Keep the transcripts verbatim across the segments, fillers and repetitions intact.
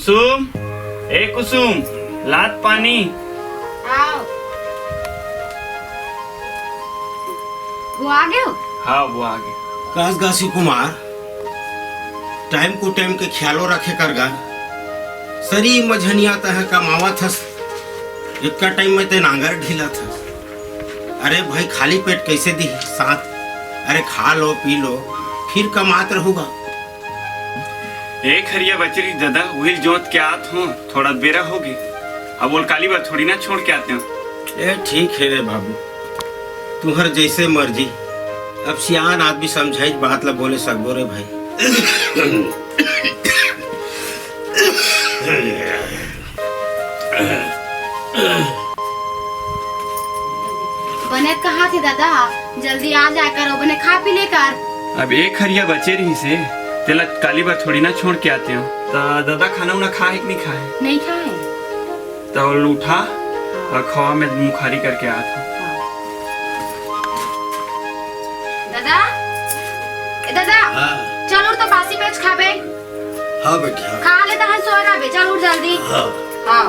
कुसुम, ए कुसुम, लात पानी। आओ। वो आ गयो? हाँ, वो आ गयो। कस गा शिव कुमार, टाइम को टाइम के ख्यालो रखे कर गा। सरी मझनिया तह कमावत हस, इतना टाइम में ते नांगर ढीला थस। अरे भाई, खाली पेट कैसे दी साथ? अरे खा लो, पी लो, फिर कमात रहूगा। एक हरिया बचरी दादा, उहिल जोत के आत हूँ, थोड़ा बेरा होगे। अब ओला काली बर थोड़ी ना छोड़ के आते हूँ। ए, ठीक है रे बाबू, तुहर जैसे मर्जी। अब सियान आदमी समझाई बात ला बोले सकबो रे भाई। बने कहा थे दादा, जल्दी आ जाए कर, बने खा पी ले कर। अब एक हरिया बचे रहिसे, तेला काली बर थोड़ी ना छोड़ के आते हो। त दादा खाना उना खाए कि नहीं खाए? नहीं खाए। त ओला उठा और खवा में मुखारी करके आत हो। दादा, ए दादा, हाँ। चल उठ तो बासी पेज खाबे। हाँ बेटी, हाँ। खा ले तहन सोरा बे, चल उठ जल्दी। हाँ। हाँ।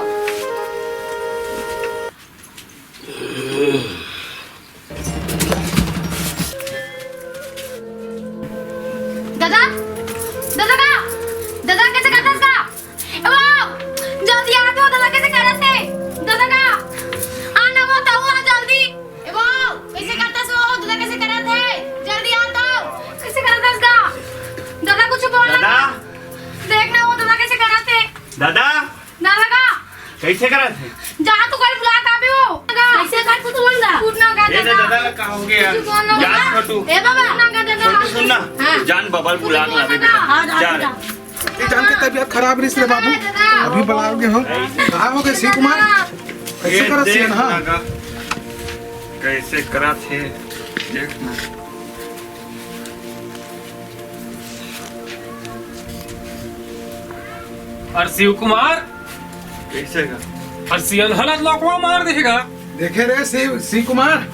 दादा, दादा का, दादा कैसे करता इसका? ए वो, जल्दी आ तो, दादा कैसे करत हे? दादा का, आना वो तो हुआ जल्दी। ए वो, कैसे करता सो? दादा कैसे करत हे? जल्दी आ तो। कैसे करत हे इसका? दादा कुछ बोल ना। दादा। देख ना वो दादा कैसे करत हे। दादा। दादा का। कैसे करत हे? जा तू कोई बुला का भी वो। कैसे कर कुछ बोल ना। कूद ना गा ए दादा। दादा, का हो गया? कुछ बोल ना। जा छोटू। ए बाबा। ना गा दादा। छोटू सुन ना। हाँ। जान बबल बुला के लावे बेटा। हाँ, जा, जा। जा। ए, जान के तबीयत खराब रहिस रे बाबू, अभी बलाओगे हो। का हो गए शिव कुमार? कैसे ये करत देख सियन, हाँ? लगा, कैसे करत हे, देख ना। और शिव कुमार? कैसे का? और सियन हलत लोकवा मार देगा। देखे रे शिव, शिव कुमार,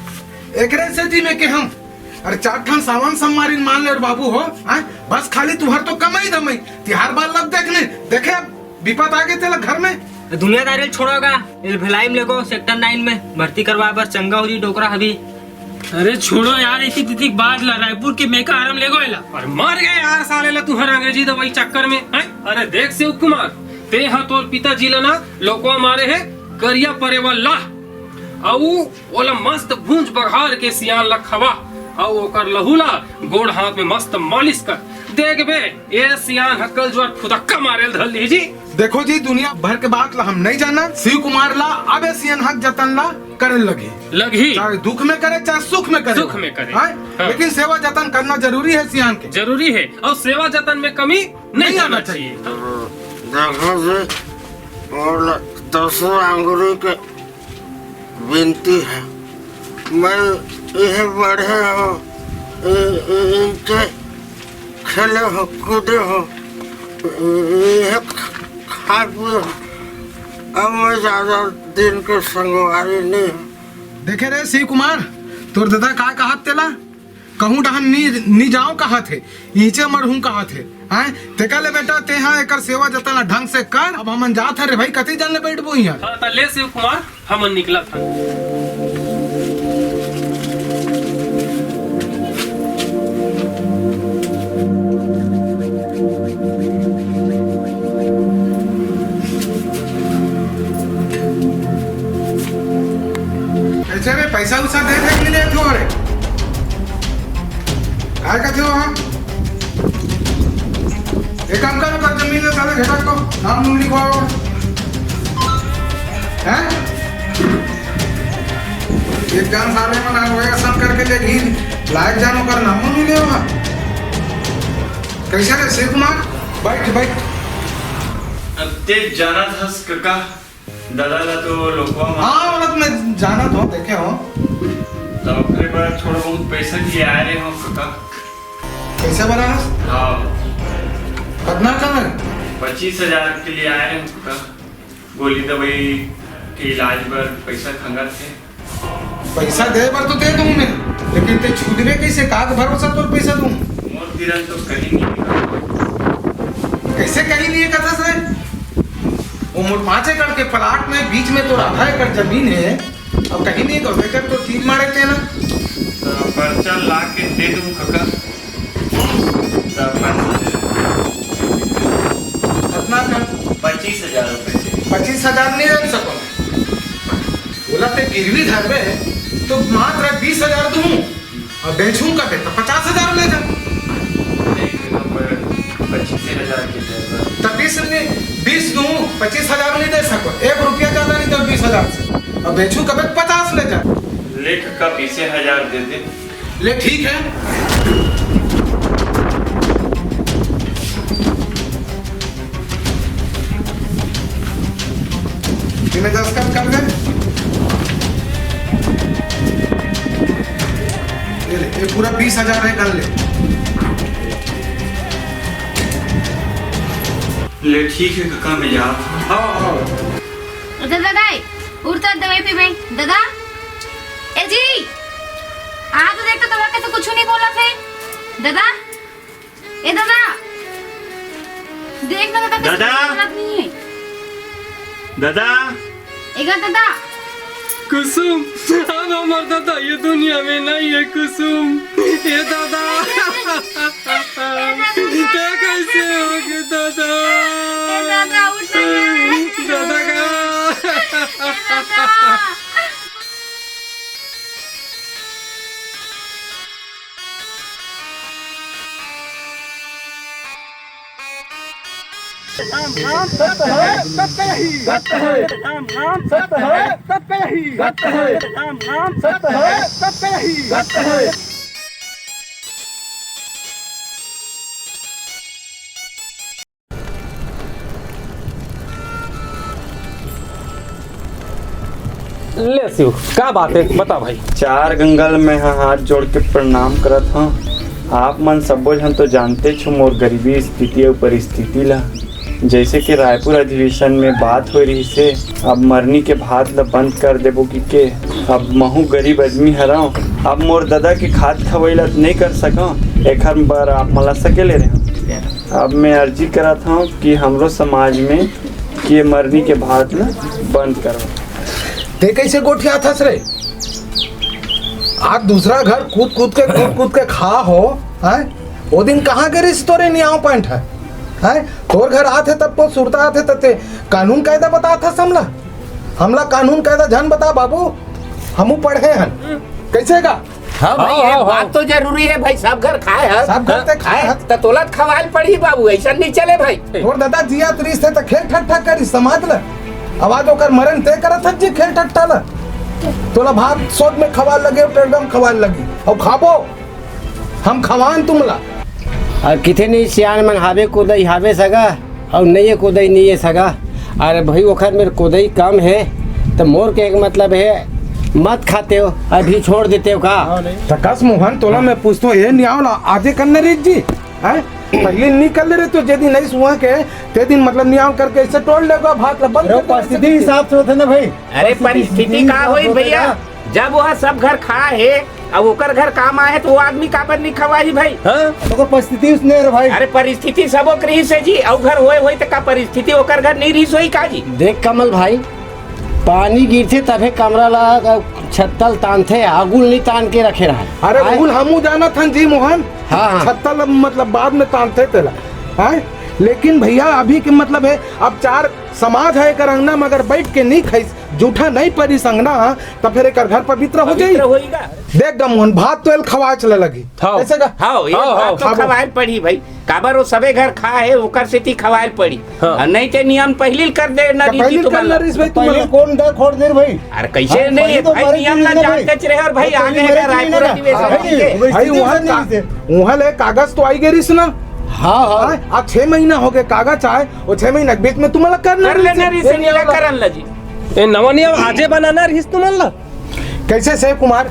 एकरे सेती में के हम अरे चार ठन सावन सम्मारिन मान ले रे बाबू हो, हाँ? बस खाली तुहर तो कमाई धमाई, तिहार बार लग देखने, देखे अब विपत आ गए तेला घर में। दुनियादारी ल छोड़ो गा, एल भिलाई में लेगो सेक्टर नाइन में भर्ती करवाए बर चंगा हो जी डोकरा हबी। अरे छोड़ो यार, इसी तितिक बात ला रायपुर के मेका आराम लेगो एला। अरे मर गए यार साले ला तुहर अंग्रेजी दवाई चक्कर में, हैं? अरे देख शिव कुमार, ते हा तोर पिताजी ला ना लोकवा मारे है करिया परेवा ला। अऊ ओला मस्त भूंज बघार के सियान ला खवा, अऊ ओकर लहू ला गोड़ हाथ में मस्त मालिश कर। देखबे, ए सियान ह कल जुआर फुदक्का मारे ल धर ली जी। देखो जी, दुनिया भर के बात ला हम नहीं जानन। शिव कुमार ला अब ए सियान हक जतन ला करे लगी। लगी। चाहे दुख में करे, चाहे सुख में करे। सुख में करे। हाँ? हाँ। लेकिन सेवा जतन करना जरूरी है सियान के। जरूरी है, अऊ सेवा जतन में कमी नहीं नहीं आना आना चाहिए। चाहिए। देखो जी, और दसों आंगुरी के बिनती हे, मैं इही बढ़े हों, इ-, इ-, इनके खेले हों, कूदे हों, इ-, इही ख-, खाए पिए हों। अब मैं ज्यादा दिन के संगवारी नहीं हों। देखे रे शिव कुमार, तोर ददा का कहत तेला? कहूँ डहन नी, नी जाओं कहत हे, इहिंचे मरहूँ कहत हे। हैं? तेकर ले बेटा, तें हा एकर सेवा जतन ला ढंग से कर। अब हमन जात हन रे भाई, कति जन ले बइठबो इहाँ? हाँ, त ले शिव कुमार, हमन निकलत हन। कैसे रे, पैसा उसा देथे कि नहीं देथे हो रे? काय कथे हो, हाँ? एक काम करो, कर जमीन ले साले घेटा को, नाम नूम लिखवाओ। हैं? एक जान साले में ना होएगा, सब करके ले घी लायक जानो कर नाम नूम नहीं लेवा। कैसे रे शिव कुमार? बैठ, बैठ। अब ते जानत हस कका, दादा ला तो लोकवा मार हाँ, ओला तो मैं जानत हों, देखे हों। त ओकरे बर थोड़ा बहुत पैसा के लिए आए रहे हों कका। पैसा बर आए हस? हाँ। कतना कन है? पच्चीस हजार के लिए आए रहे हों कका। गोली दवाई के इलाज बर पैसा खंगत हे। पैसा दे बर तो दे दूं मैं, लेकिन ते छूटबे कैसे? का के भरोसा तोर पैसा दूं? मोर तीरन तो कहीं नहीं। कैसे कहीं नहीं कथस रे? मोर पाँच एकड़ के प्लाट में बीच में तो आधा एकड़ जमीन है, अब कहीं नहीं तो बेटर तो ठीक मारे थे ना। तो पर्चा ला के दे दूं कका, तो पैसा दे दे। कितना कर? पच्चीस हजार रुपये। पच्चीस हजार नहीं दे सको। बोला ते गिरवी धरबे तो मात्र बीस हजार दूं, और बेचूं का बेटा पचास हजार ले जा। नहीं, तो पर पच्चीस हजार की जरूरत। तो बीस में बीस दूं, पच्चीस हजार नहीं दे सको, एक रुपया ज्यादा नहीं तो बीस हजार से, और बेचूं का बेटा पचास ले जा। लेख का बीस हजार दे दे। ले ठीक है। इन्हें दस्तखत कर दे। ये ले, ये पूरा बीस हजार है, कर ले। ले ठीक है काका, मैं जात हूँ। हाँ, हाँ। दादा, दाई, उठ तो दवाई पीबे। दादा, ए जी, आ तो देख तो दवा कैसे कुछ नहीं बोला थे। दादा, ए दादा, देख ना दादा, कैसे दादा। बोलत नहीं है। दादा। एगा दादा। कुसुम, अब हमार दादा ये दुनिया में नहीं है कुसुम। ये दादा। ए दादा। ते कैसे हो गए दादा? ए दादा, उठ ना। दादा का। ए दादा। राम नाम सत्य है, सत्य ही सत्य है। राम नाम सत्य है, सत्य ही सत्य है। राम नाम सत्य है, सत्य ही सत्य है। ले शिव, का बात है, बता भाई। चार गंगा ल मैं ह हाथ जोड़ के प्रणाम करत हंव। आप मन सब्बो झन तो जानतेच हो मोर गरीबी स्थिति अउ परिस्थिति ला। जैसे कि रायपुर अधिवेशन में बात होय रहिस हे, अब मरनी के भात ला बंद कर देबो कि के। अब महू गरीब आदमी हरंव, अब मोर ददा के खात खवई ला नइ कर सकंव, एखर बर आप मन ला सकेले रहंव। अब मैं अर्जी करत हंव कि हमरो समाज में कि ये मरनी के भात ला बंद करो। ते कैसे गोठियाथस रे? आज दूसरा घर कूद कूद के, कूद कूद के खा हो, हैं? ओ दिन कहाँ गे रहिस तोरे नियाव पैंट ह? हैं? तोर घर आथे तब को सुरता आथे तते कानून कायदा बताथस हमला? हमला कानून कायदा झन बता बाबू, हमू पढ़े हन। कैसे गा? हाँ भाई, हाँ, ये हाँ, बात हाँ। तो जरूरी है भाई, सब घर खाए हस। सब घर ते खाए हस। त तोला त खवाल पड़ी बाबू, ऐसा नहीं चले भाई। तोर दादा जियात रहिस ते त खेल ठक ठक करिस समाज ल। अब आज ओकर मरन ते करत हस जी खेल ठट्टा ल। तोला भात सोत में खवाल लगे, पेड़गम खवाल लगे। अउ खाबो, हम खवान तुमला। अउ किथे नहीं सियान मन हावे कोदई हावे सगा। अउ नइये कोदई नइये सगा। अरे भाई, ओखर मेर कोदई कम हे, त मोर के एक मतलब हे, मत खाते हो, अभी छोड़ देते हो का? त कस मोहन, तोला मैं पूछतो, ये नियाव ला आजे करने रीत जी, हैं? पहले नहीं कर ले रहे तो जे दिन नहीं सुआ के, ते दिन मतलब नियाव करके ऐसे तोड़ लेगा, भात ला बंद अरे, कर दे, परिस्थिति ऐसे हिसाब से होथे ना भाई। अरे, परिस्थिति परिस्थिति का हिसाब होई से भैया? होथे ना। जब वह सब घर खा हे, अब ओकर घर काम आए, तो वो आदमी काबर नहीं खवाही भाई? हाँ, तो ओकर परिस्थिति उसने रे भाई। अरे, परिस्थिति सबो के रहिस हे जी, अउ घर होए होई, तो का परिस्थिति ओकर घर नहीं रहिस होई का जी? देख कमल भाई, पानी गिरथे तभे कमरा ला, छत्तल तानथे, आगुल नहीं तान के रखे रहा। अरे, आए? उल हमू जानत हन जी मोहन। हाँ, हाँ। छत्तल मतलब बाद में तानथे तेला। आए? लेकिन भैया, अभी के मतलब है, अब चार समाज है एकर अंगना में अगर बैठ के नहीं खाइस, जूठा नहीं परी संगना, त फिर एकर घर पवित्र हो जाई। पवित्र होई गा। देख गा मोहन, भात तो एल खवाच ले लगी। हाँ। कैसे गा? हाँ, ये हाँ, बात हाँ। तो खाबो। खवाए पड़ी भाई। काबर वो सबे घर खा हे, ओकर सेती खवाए पड़ी। हाँ। अउ नहीं ते नियम पहिली कर दे ना तो रहिस पहिली तुमन कर ला। ना रहिस भाई तुमन पहले ला। कौन डर खोड़ दे भाई? अरे कैसे हाँ, नहीं पहले है तो भाई, मरे नियम ला ना भाई। जानते रहे और भाई तो आगे पहले है मरे रायपुर नहीं ना। अधिवेशन हाँ, ठीक है। भाई, भाई, वहाँ का-, वहाँ ले कागज तो आई गई रहिस ना। हाँ, हाँ। हाँ, आज छह महीना हो गए कागज आए, वो छह महीना के बीच में तुमन ला करना कर लेना रहिस रहिस, नियम ला। निराकरण ला जी। ए, नवा नियम आजे बनाना रहिस तुमन ला। कैसे शिव कुमार,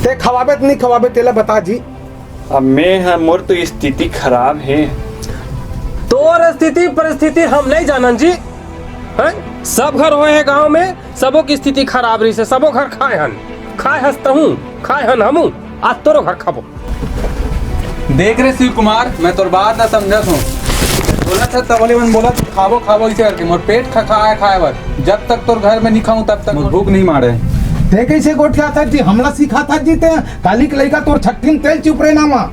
ते खवाबे त नहीं खवाबे, तेला बता जी। अब मैं ह, मोर तो स्थिति खराब हे। तोर स्थिति परिस्थिति हम नहीं जानन जी। हैं? सब घर होए हे गांव में, सबो की स्थिति खराब रहिस हे, सबो घर खाए हन, खाए हस तहूं, खाए हन हमू, आज तोरो घर खाबो। देख रे शिव कुमार, मैं तोर बात ला समझत हूँ। बोलत हे तब ले मन बोलत, खाबो खाबो इसे करके मोर पेट खा खाए खाए बर। जब तक तोर घर में नहीं खाऊं तब तक मोर भूख नहीं मारे। ते कैसे गोठियाथस जी, हमला सिखाथस जी ते। काली के लइका तोर छट्ठी में तेल चुप रहे ना माँ।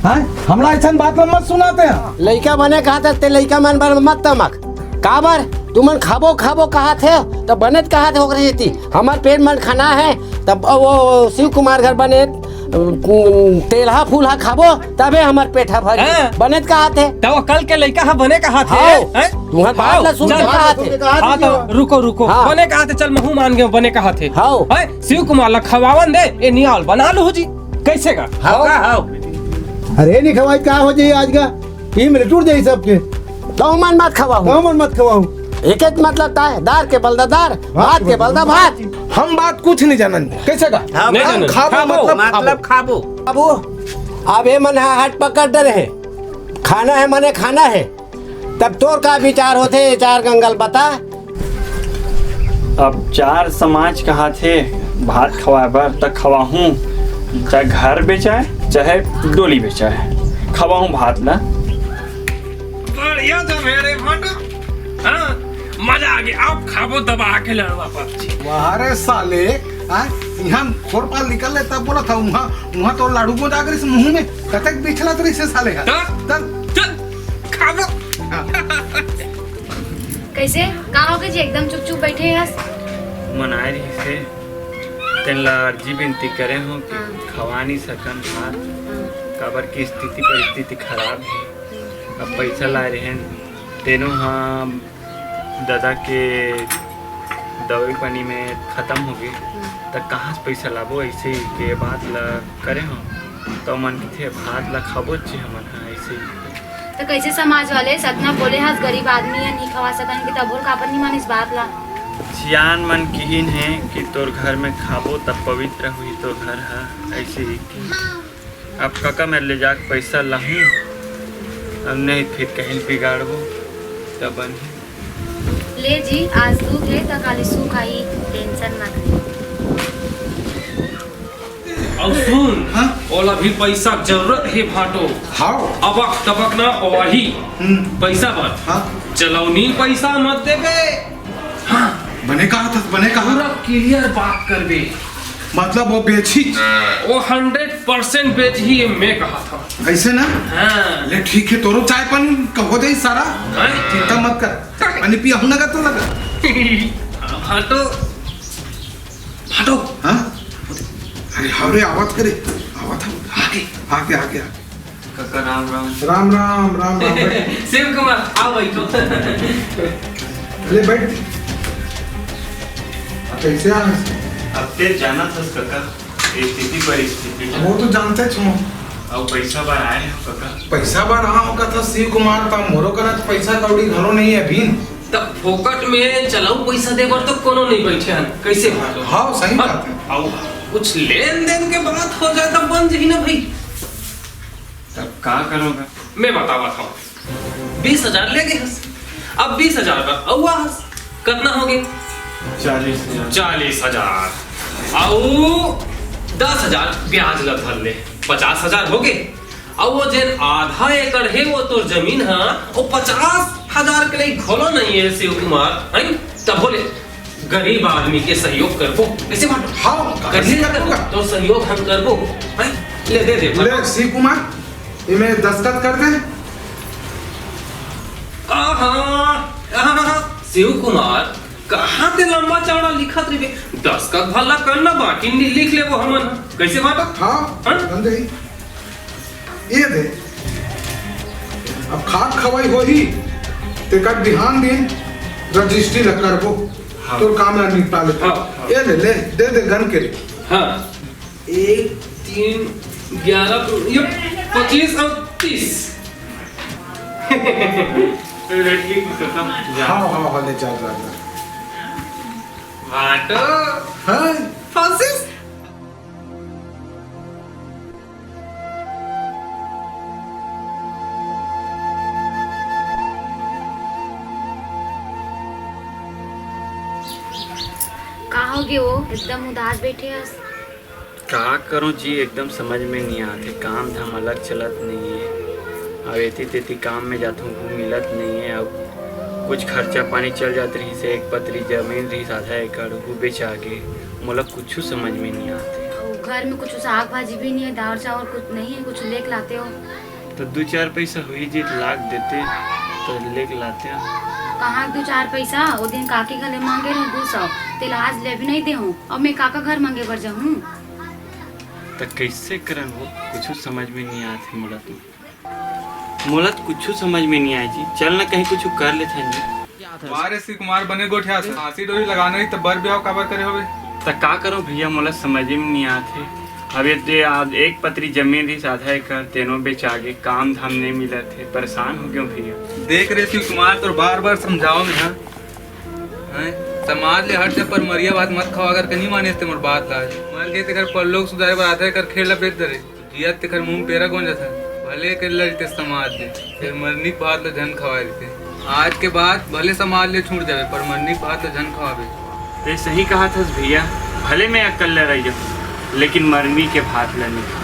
हाँ, हमला ऐसन बात में मत सुनाते हैं। लइका बने कहत हे ते लइका मन बर मत तमक। काबर तुमन खाबो खाबो कहत हे, त बने त कहत हे ओकरे सेती। हमर पेट मन खाना हे, तब वो शिव कुमार घर बने, उम, तेलहा फूलहा खाबो, तबे हमर पेट ह भरी। हाँ। बने त कहत हे। त वो कल के लइका ह बने कहत हे, हाँ। हैं? तुम्हर बात हाँ, ला सुन चल, के कहत हे। हाँ, त रुको, रुको। हाँ। बने कहत हे, चल, महूं मान गेंव, बने कहत हे। हाँ। हैं? शिव कुमार ला खवावन दे, ए नियाल बना लूहू जी। कैसे का? हाँ, का, हाँ। अरे, नहीं खवाई, का हो जाई आज का? टीम रे टूट जाई सबके। तहूं मन मत खवाहू। तहूं मन मत खवाहू। एक एक मतलब ता हे, दार के बलदा दार, भात के बलदा भात। हम बात कुछ नहीं जानन। कैसे का? हाँ, नहीं जानन। खाबो खाबो। मतलब खाबो। मतलब खाबो। खाबो। अब ये मन हा हट पकड़ डरे हे। खाना हे मने खाना हे। तब तोर का विचार होथे, ये चार गंगल बता। अब चार समाज कहत हे भात खवाए बर, त खवाहूं, चाहे घर बेचाए, चाहे डोली बेचाए, खवाहूं भात ला। बढ़िया था मेरे भाटो। हाँ, मजा आ गया। अब खाबो दबा के लड़वा पबजी। वाह रे साले, हाँ, इहाँ खोर पार निकल ले तब बोलत हंव, उहाँ, उहाँ तो लाडू गोंदा करिस मुँह में, कतेक बिछलत रहिस हे साले हा। हाँ? चल। चल, खाबो। हाँ। कैसे? का होगे जी, एकदम चुप चुप बैठे हस? मन आए रहिस हे, तेन ला अर्जी बिनती करे हंव कि हाँ। खवा नहीं सकन भात, हाँ। काबर कि स्थिति परिस्थिति खराब हे। अब पैसा लाए रहेन, तेनो ह ददा के दवाई पानी में खतम होगे, हम्म। त कहाँ से पैसा लाबो? ऐसे ही के बात ला करे हंव, त मन कथे, "भात ला खाबो जी हमन ह," ऐसे ही। त कैसे समाज वाले सतना बोले हस, गरीब आदमी ह, नहीं खवा सकन, कि तभो काबर नहीं मानिस बात ला? सियान मन किहिन हे कि तोर घर में खाबो, तब पवित्र हुई तोर घर ह, ऐसे ही। अब कका मैं ले जाके पैसा लाहूं, अब नहीं फिर कहीं बिगाड़बो, तब बनही। ले जी, आज दुख हे, त काली सुख आई, tension मत ले। अउ सुन, हाँ? ओला भी पैसा के जरूरत हे भाटो। हाँ। अबक तबक ना ओही। हम्म। पैसा बर। हाँ। चलौनी पैसा मत देबे। हाँ। बने कहा था, बने कहा। पूरा clear बात करबे। मतलब वो बेची? वो hundred percent बेचही, ये मैं कहा था। ऐसे ना? हाँ। ले ठीक है, तोरो चाय पानी का हो जाई सारा। हाँ। चिंता मत कर। पानी पिया हूं ना का तो लगा। हाँ तो, हटो। हाँ? अरे हाँ रे, आवाज करे। आवाज था। आगे। आगे, आगे, आगे। काका राम राम। राम राम, राम राम। शिव कुमार, आओ बैठो। ले बैठ। अब कैसे आ? अब ते जाना था काका, स्थिति परिस्थिति। वो तो जानते छो। अब पैसा बर आए हो काका। पैसा बर हाँ हो का था शिव कुमार, ता मोरो करा तो पैसा कौड़ी घलो नहीं है अभी। तब फोकट में चलाऊ पैसा दे बर तो कोनो नहीं बैठे हन, कैसे भाटो? हाँ, सही बात है। अब कुछ लेन देन के बात हो जाए तब बन जही ना भाई। तब का करोगा? मैं बतावत हूँ, बीस हजार ले गे हस, अब बीस हजार का अउआ हस, कतना हो गे? चालीस हजार। चालीस हजार। अउ दस हजार ब्याज ला धर ले, पचास हजार हो गे। अउ वो जेन आधा एकड़ हे, वो तोर जमीन हा, वो पचास हजार के लइक घलो नहीं है शिव कुमार, हैं? तभो ले गरीब आदमी के सहयोग करबो, कैसे बात? हाँ, कैसे कैसे करबो? करबो? तोर सहयोग हम करबो, हैं? ले दे दे। ले शिव कुमार, एमे दस्तखत कर दे। आहा, आहा, शिव कुमार, कहाँ ते लंबा चौड़ा लिखत रहिबे? दस्तखत भला करना, बाकी नि-, लिख लेबो हमन ह। कैसे बात? हाँ, हाँ? बन जाई। ये दे, अब खात खवाई होही, तेकर बिहान दिन रजिस्ट्री ल करबो। हाँ। तोर काम ल निपटा लेबो। हाँ, हाँ। ये ले, ले, दे दे गन के। हाँ। एक, तीन, ग्यारह, ये पच्चीस और तीस। हाँ, हाँ, हाँ, ले जा, जा, जा। बाटो। हाँ। फंसिस। का हो गे वो? एकदम उदास बैठे हस। का करूं जी, एकदम समझ में नहीं आत हे, काम धाम अलग चलत नहीं है। अब एती तेती काम में जाथों, वो मिलत नहीं है। अब कुछ खर्चा पानी चल जात रहिस हे, एक पतरी जमीन रहिस आधा एकड़, वो बेचा गे। मोला कुछ समझ में नहीं आते। घर में कुछ साग भाजी भी नहीं है, दाल चावल कुछ नहीं है, कुछ लेके लाते हो। तो दू चार पैसा हुई जी, लाग देते तो लेके लाते हैं। कहाँ दू चार पैसा? वो दिन काकी घले मांगे रहूं दू सौ, तेला आज ले भी नहीं दे हूँ। अब मैं काका घर मांगे बर जाहूँ? तो कैसे करन हो, कुछ समझ में नहीं आते मोला तो। मोला तो कुछ समझ में नहीं आए जी। चल ना कहीं कुछ कर लेथन जी। वाह रे शिव कुमार, बने गोठियाथस। फांसी डोरी लगाना ही तो बर ब्याह काबर करे होबे? त का करो भैया, मोला समझ में नहीं आत हे। अब ये दे, आज एक पतरी जमीन रहिस आधा एकड़, तेनो बेचा गे, काम धाम नहीं मिलत हे, परेशान हो गयो भैया। देख रे शिव कुमार, तोर बार बार समझाओ मैं, हाँ? हैं? समाज ले हट जा, पर मरिया भात मत खवा करके नहीं माने ते मोर बात ला। मर गे तेकर परलोक सुधारे बर आधा एकड़ खेत ला बेच दे रे। जियत तेकर मुंह पेरा गोंजत हे। भले कर लड़ते समाज ले, फिर मरनी के भात ला झन खवाए देते। आज के बाद भले समाज ले छूट जावे, पर मरनी के भात ला झन खवाबे। ते सही कहा थस भैया, भले मैं अकेल्ला रह जाऊं, लेकिन मरनी के भात ला नहीं खा।